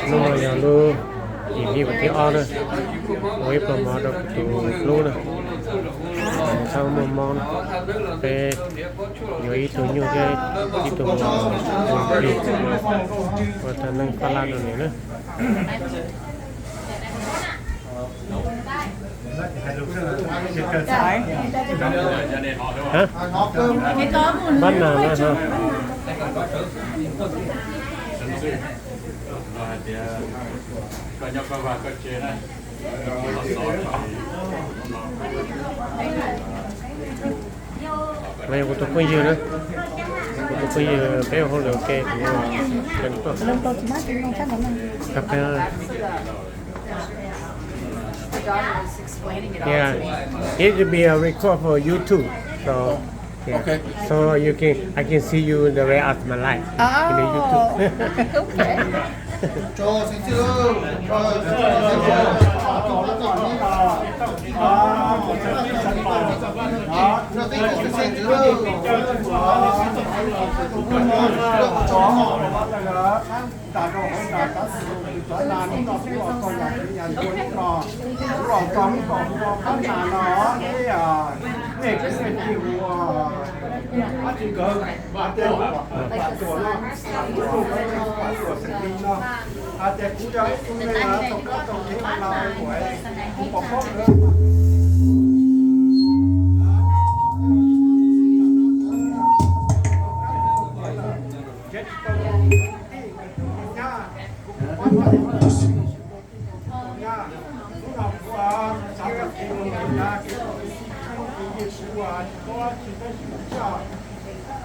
Hnub no yog lub yim hli vas thib ob na, ua ib pluag mov rau kuv tus hlub na. Nws txhob muaj mob na, peb yuav ib tug nyuj thiab ib tug mos plig ua tag neej pab laj rau nws na. Hab? Pab nas na. Mas yog kuv tus phooj ywg na, kuv tus phooj ywg peb ua hauj lwm ua ke, kuv tuaj. Yeah, it will be a record for YouTube. So, yeah. Okay. So you can, I can see you the rest of my life in the YouTube. Oh, okay. Nram rau hauv nram tab sis cov nas hnub no kuj los txog yam txiv yam ncua hnub no, kuv los txog hnub no kuv ua qab nas no, nej, nej kuj nej tsis ua dab tsi nkawd, mas tej pam tuam no, kuv tus pam tuam xeem Lis no, hais tias kuv yog ib tug neeg tau kab tau kev ua lawm, kuv pom pob kawg.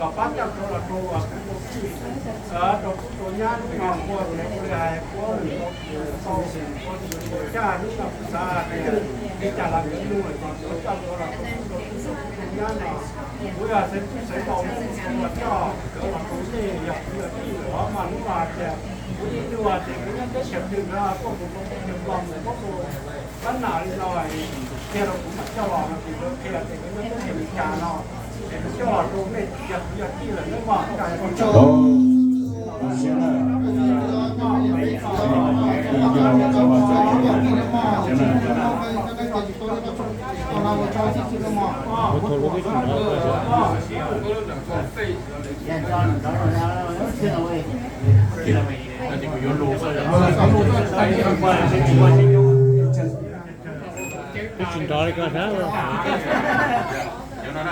Kom pab coj rau los rau kuv tus txij, rau kuv tus nyab hnub no ua tes ua li hais ua lwm tus tau, ua caj hnub no kuv xav hais tias li cas los kuv yuav kom coj rau los rau kuv tus txij kuv tus nyab no. Kuv yog xeev txwj xeev laus, kuv los coj nkawd los rau nej, yog kuv yog tij lawm mas hnub no hais tias kuv yeej nyuaj tias kuv nyob teb chaws twg ntawd tuaj mus rau teb chaws Nplog mus tuaj mus pab nas li no, qhia rau kuv mam coj los no, kuv qhia tias kuv nyob teb chaws Amelikas no, es kuv coj los rau nej, yog kuv yog tij lawm nej mas Twb tsis nrov li koj sab. Tsis nrov ces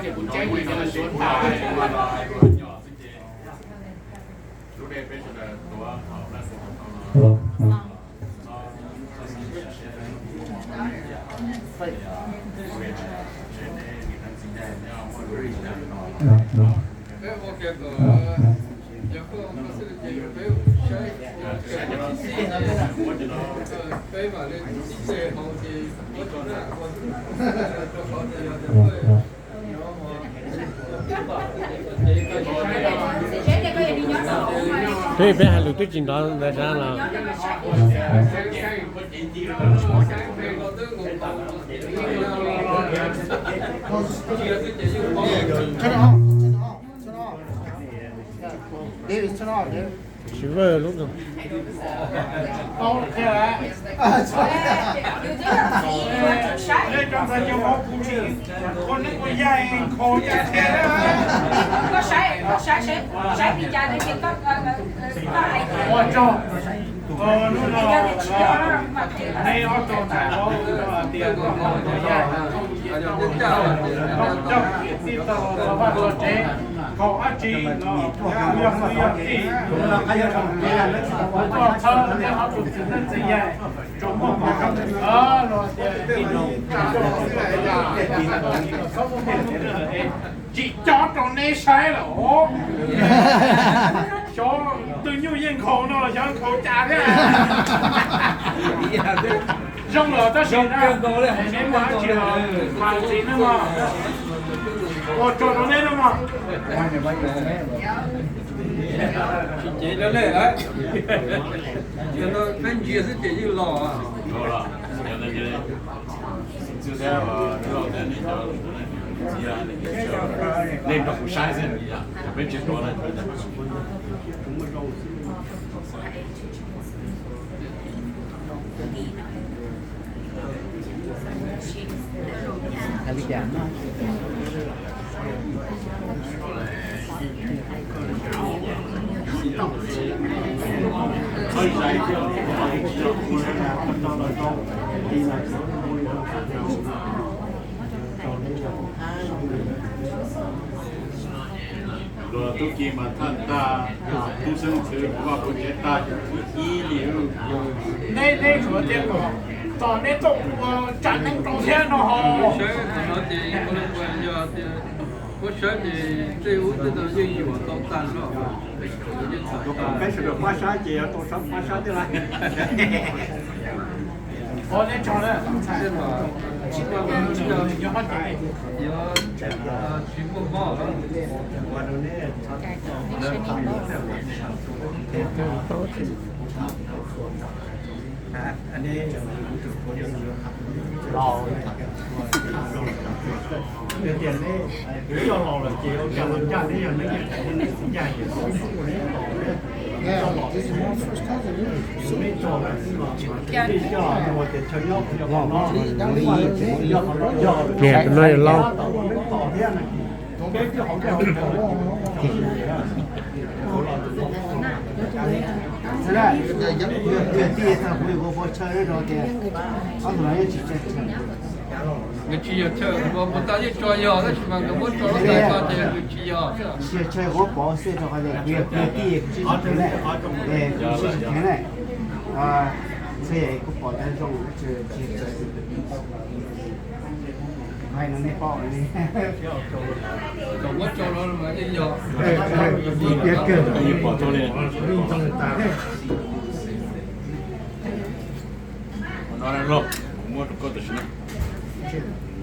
kuv tseeb li no suav tas. Peb, peb hais lus twb tsis nrov ntawd sab los. Tsis vwj lub nkaus. Ua tsaug. Hnub no neb ob tug hais tias koj mus tua yaig, koj mus coj kwv tij tau los vaj tog tsev, khaum dab tsi no, kuv yog kwv yog tij, kuv txhawb neb ob tug txiv neej txiv yaig, tsuas muaj qhov los tias ib hnub tsa tsis cov rau neb saib lawm os. Xyov tus nyuj yeej nkhaus no los xyov nkhaus cas thiab. Zoo lawm tab sis neb muaj dab tsi los mas ntxiv nawb mog. Ua tsaug rau neb nawb mog. Tsis cev lawm, peb ntsia xwb ces yeej los. Nej nrog kuv saib xwb, peb tsis tuav na. Luag tub ki mas thaj tag, tub xeeb ntxwv kuv vaj kuv tsev tag, ib li. Neb, neb tsuas tias kom tos neb tuaj ua tsav neeb rau thiab no ho. Saib no ces yog tias muab saib ces tej ub tej no yeej yuam tau tag nrho. Peb sawv daws pab saib ces yuav tau pab saib thiab lauj. Niam, tus no yog lauj. Tij tag kuv yuav pov chaw rau tias ob tug no yeej tsis chaw. Nws tsis yog chaw, puas tas yeej tso yog tab sis mas nkawd muab tso lub tais ko ces nws tsis yog. Tsis yog chaw, kuv pov xwb rau qhov tias kuv yog kwv tij kuv sib tsis theev na, es kuv sib tsis theev na. Txhia kuv pom tas zoo tsis hais no nej paub li. Yog kawg.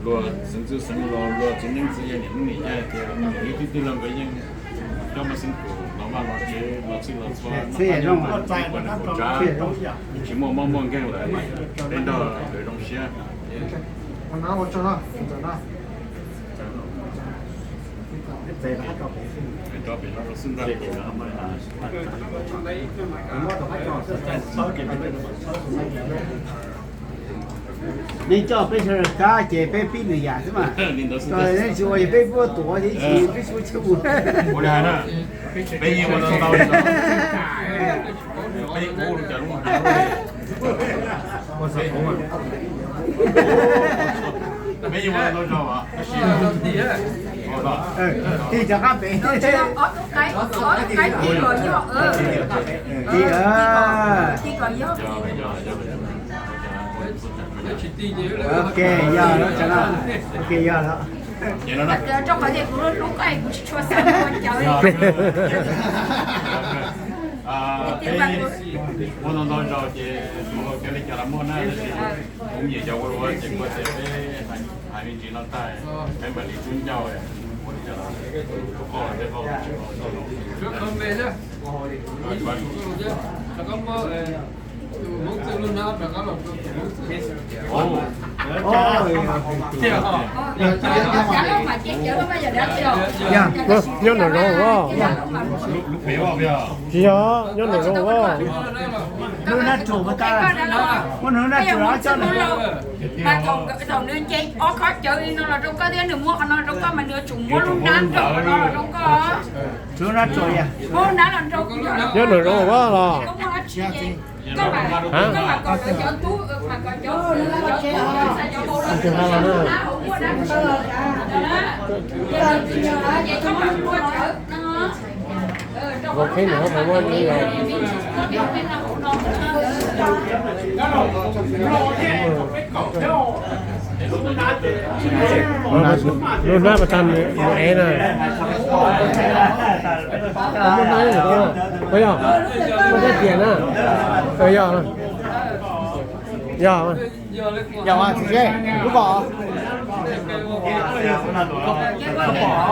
Luag xeev ntxwv xeev los luag txiv neeb txiv yaig niam tub niam yawg tias ib tug twg los nkawd yeej coj mus xeeb kum los vaj los tsev los txhij los txhua, tsav tsis muaj mob muaj nkeeg lawm, peb nrog lawv zoo siab. Nej coj peb sawv daws kab ces peb pib lwm yam xwb mas. Neb tsis ua ces peb puab tuav ces ib tsis peb tsis ua chaw mus. Ua li hais na, peb yeej ua tau ntau, peb ua li cas lub, peb yeej ua tau ntau zog. Tig cov qab pem. Ok, yog lawm, ok, yog lawm. Rau qhov tias kuv lub koj kuv tsis tshua xav ua cawv li. Peb ua ntau ntau zaus ces ua cov li cas los muaj na, tab sis kuv me nyuam yaus ua luaj ces kuv tias peb hais me ntsis no tag peb mam li tub ncauj ua li cas los tus qauj tej qauj tsis qauj. Nyob nram zoov os. Tsis yog, nyob nram zoov os. Hnub nab tsuag, muab hnub nab tsuag los coj nws. Mas thaum nws nce ob khob cawv li no los rau koj thiab nws muab qhov no rau koj mas nws yuav tsum muab lub nab nrog qhov no los rau koj. Muab lub nab los rau. Nyob nram zoov os los. Ua qhib no, lub hnab pas tas ev na. Muaj hnab, yog, muaj hnab tias na. Yog, yog. Yog mas, tsis seb lub pom. Pom.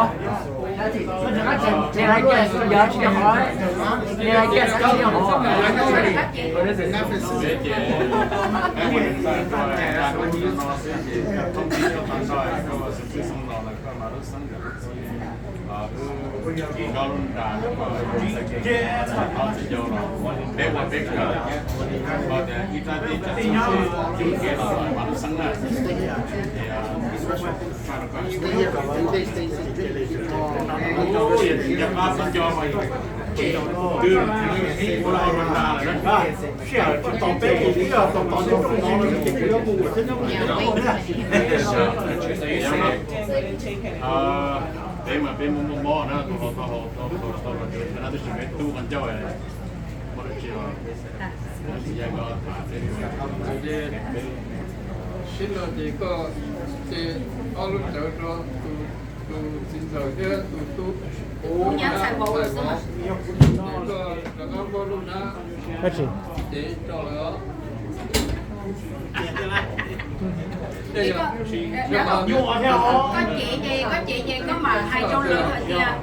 Peb mas peb muaj muaj mob na, tau los tau los tau los tau los tau los tau los tsis peb tub qhov ncauj muaj dab tsi los. Sib no ces koj ces ob lub cawv rau tus txiv ntxawm thiab tus tub. Koj rov qab muab lub hnab ces tso lawm os. Koj cev ces, koj cev ces koj mam hais rau lawv hais tias,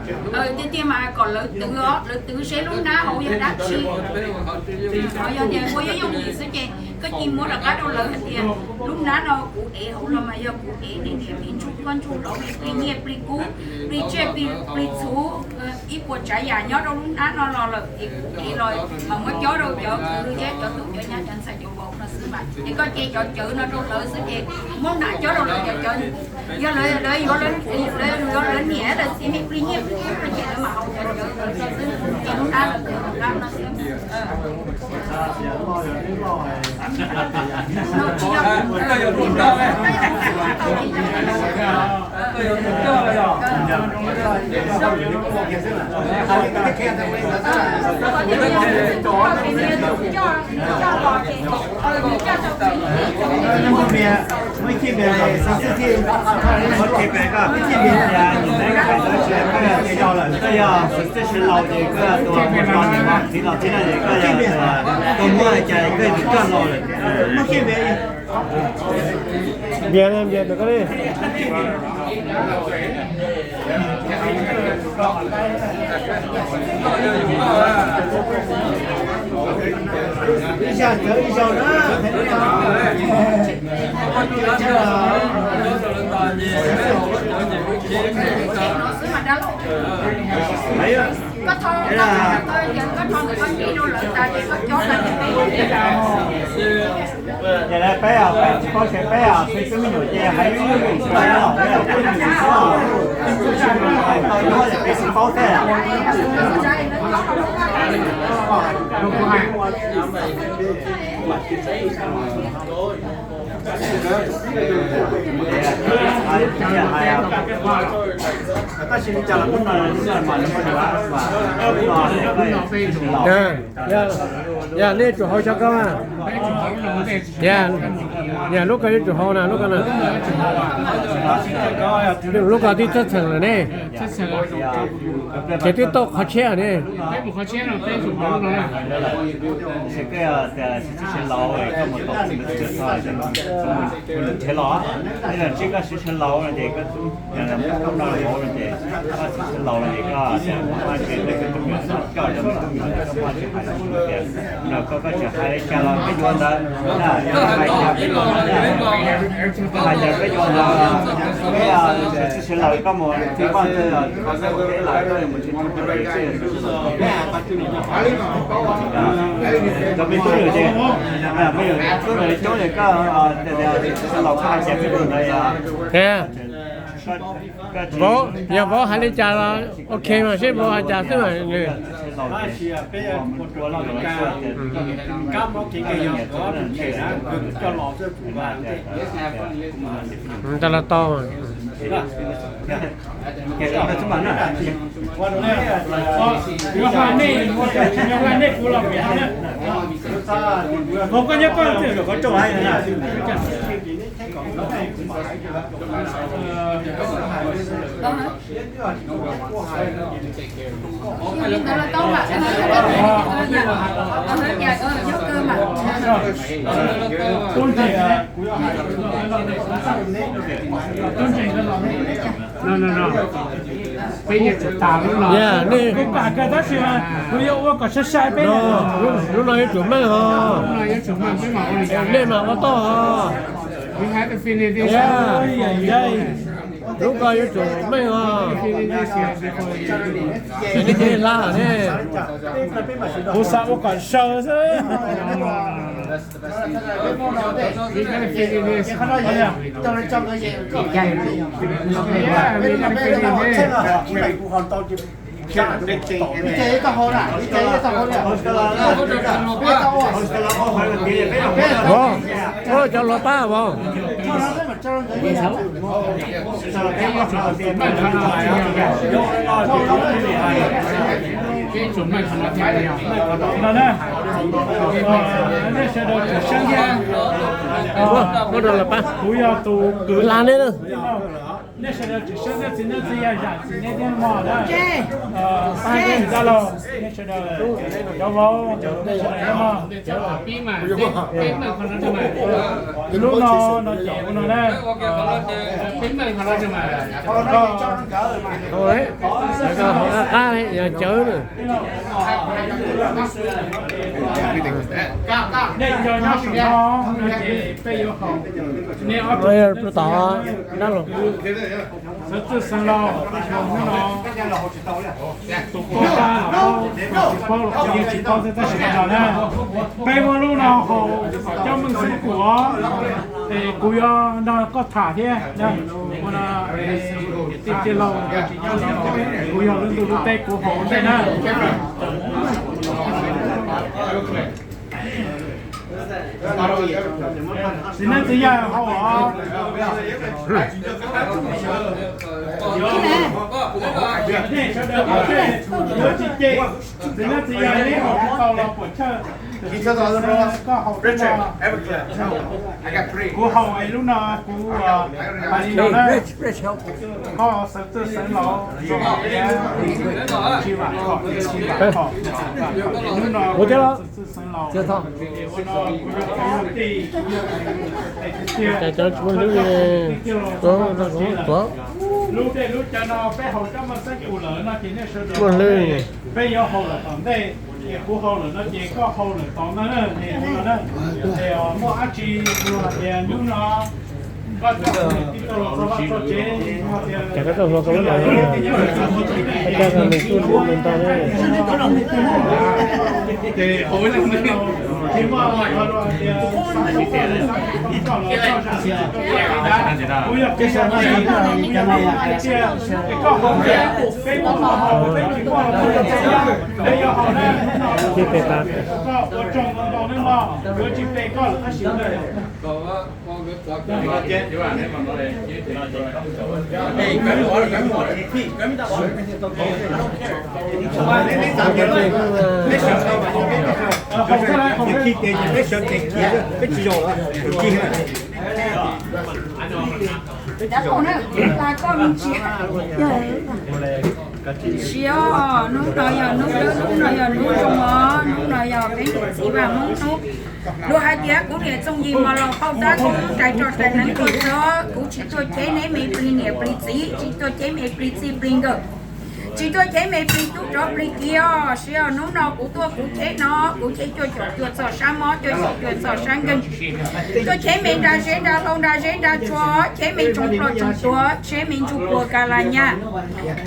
tiag tiag mas kom lawv twv os, lawv twv seb lub hnab hauv yog dab tsi. Ho yog tias ua yooj yooj yim xwb ces koj cia muab rov qab rau lawv hais tias lub hnab no kuv ev hauv los mas yog kuv ev niam niam plig ntsuj plig ntsuj hauv, plig nyiaj plig kub, plig tsiaj plig txhu, ib puas tsav yam nyob rau lub hnab no los lawm es kuv ev los mas muab cob rau cov kwv thiab cov tub cov nyab cov ntxhais cov vauv no xwb mas. Ces koj cev cov cawv no rau lawv xwb ces muab hnab cob rau lawv cov cawv. Yog lawv, lawv yuav lawv, lawv yuav lawv niam lawv txiv me plig nyiaj plig kub no ces lawv mam hau cov cawv xwb ces lub hnab lawv twv hauv hnab no xwb. Koj yog txiv laus ces koj yog tus mus tso niam mus txiv los tib no ces koj yog tus muab cas koj yog tus coj los lawm. Npias, npias tus koj li. Ib zag cawv ib zaug na. Ces lawv peb os, peb tsis paub ces peb os, peb twb me nyuam ces hais ib yam li los peb os, peb tsis paub os, tau nyob ces peb tsis paub thiab. Tab sis li cas los hnub no, hnub no mas, yog nej tsum hau xyov koj, yog lub ko yuav tsum hau na, lub ko na, lub ko twb txhawj txheem lawm ne. Ces twb tau qhov tshiab ne. Los, tsis koj siv sawv laus no ces koj, koj no los vauv no ces, koj siv sawv laus no ces koj, koj coj cov me tub me nyuam coj coj muaj tsis hais tias, no koj, koj tseem hais li cas los peb yuav ntawd, koj hais cas peb yuav ntawd, peb siv sawv laus koj mus thi poj ntxwg los koj peb lawm koj mus thi poj ntxwg ces, cov me tub nyuam ces, me nyuam tub nyuam coob ces koj, siv sawv laus koj hais cas peb mus ntawd. Vauv, yog vauv hais li cas los ok mas seb vauv hais cas xwb mas. Ntawd los tau. Peb yuav tsum tas lub no. Ya, nej, tab sis kuv yuav ua kom sai sai peb no. Lub no yuav tsum meej os. Nej mas ua toj os. Ya, lub ko yuav tsum meej os. Ces nej cia li hla ne. Kuv xav ua kom saw xwb. Vauv, cov luag pab vauv. Nej sawv daws tseem seeb thiab. Kuv yog tus kwv. Hla nej na. Nej sawv daws tseem seeb thiab, txiv neej txiv yaig zam txim nej thiab mog na. Pab tsis dab laug, nej sawv daws cov vauv, nej sawv daws nyob mog. Lub no no ces ua no na. Qab yog cawv na. Nej cov nyob saum no no ces peb yuav haus. Nej ob tug tod dab laug, Xeev Txwj Xeev Laus, hnub no tus paub tab los paub, tus tsis paub los yeej tsis paub xwb, tab sis no na, peb muab lub no haus kom coj meej xeeb kum os. Es kuv yuav nrog koj tham thiab, ua no, tij laug, kuv yog lub ntuj lub teb kuv haus ua ntej na. Txiv neej txiv yaig haus os. Txiv neej txiv yaig neb haus tsis tau los puam chawj. Koj haus, kuv haus es lub no kuv hais li no na. Koj Xeev Txwj Xeev Laus, tsis vam khom, tsis vam khom. Lub no kuv Xeev Txwj Xeev Laus, ua no kuv yog tus tij. Lub dej lub cawv no peb haus coj meej xeeb kum lawm no ces nej sawv daws, peb yuav haus lawm tom ntej, es kuv haus lawm no ces koj haus lawm tom ntej na. Es muaj dab tsi luag hais tias hnub no koj coj tij laug txog vaj txog tsev, Siab, hnub no yog hnub zoo, hnub no yog hnub zoo os, hnub no yog peb niam txiv Vaj Hmoob hnub. Luag hais tias kuv niam Txooj Yig mos los phauj tab koob rais rog rais hneev tuaj txog, kuv tsis tuaj cev neb me plig niam plig txiv, tsis tuaj cev me plig txij plig nkawm, tsis tuaj cev me plig tub rov plig kiv os. Siab, hnub no kuv tuaj kuv cev no, kuv cev cuaj caum cuaj txoj sab mob, cuaj caum cuaj txoj sab nkeeg, tuaj cev me nra zeb nra hlau nra zeb nra tshua, cev me ntsoog ploj ntsoog tuag, cev me ntsoog puag ka la nyaj,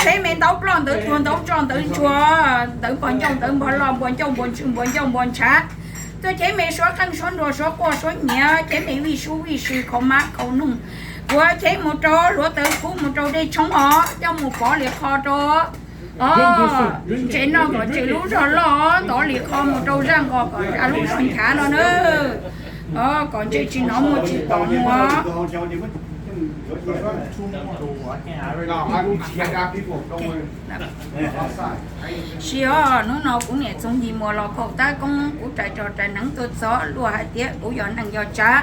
cev me ntaub ploj ntawv tuag ntaub tsoj ntawv ntsuag, ntawv npog ncauj ntawv npog loj npog ncauj npog ntswg npog ncauj npog ntshav, tuaj cev me suab qeej suab nruas suab quaj suab nyiav, cev me vij sub vij sw khau mab khau noog, kuv cev mus rau hluav taws kub mus rau dej tshoob os, coj mus pov li qho rau os, ntses noj kom ntses lub zog loj, ntov li qho mus rau zaj nqos kom zaj lub zog nchav no na. Kom ntses tsis hnov muaj tsis tom mus. Siab, hnub no kuv niam Txooj Yig mos los phauj tab koob, kuv rais rog rais hneev tuaj txog, luag hais tias kuv yog neeg yog tsav,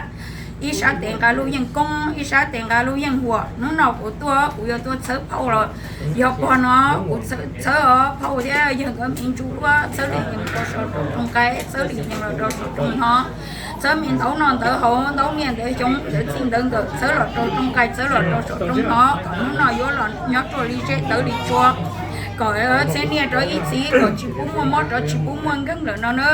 ib sab tes nqa lub yeej koob, ib sab tes nqa lub yeej huam. Hnub no kuv tuaj kuv yuav tuaj txhawb phauj los yog pog no, kuv txhawb phauj thiab yawg nkawd me ntsis ua txhawb li yees rau saum rooj nqaij, txhawb li yees los rau saum rooj hno, txhawb me ntaub no ntawd hauv, ntaub niaj ntawd xyoo, ntawd txij ntawd nkawm, txhawb los rau rooj nqaij, txhawb los rau saum rooj hno, kom hnub no yuav los nyob ruaj li zej tawv li tsua, kom txhiab niaj rov ib txhis, kom tsis pub muaj mob rov tsis pub muaj nkeeg lawm no na.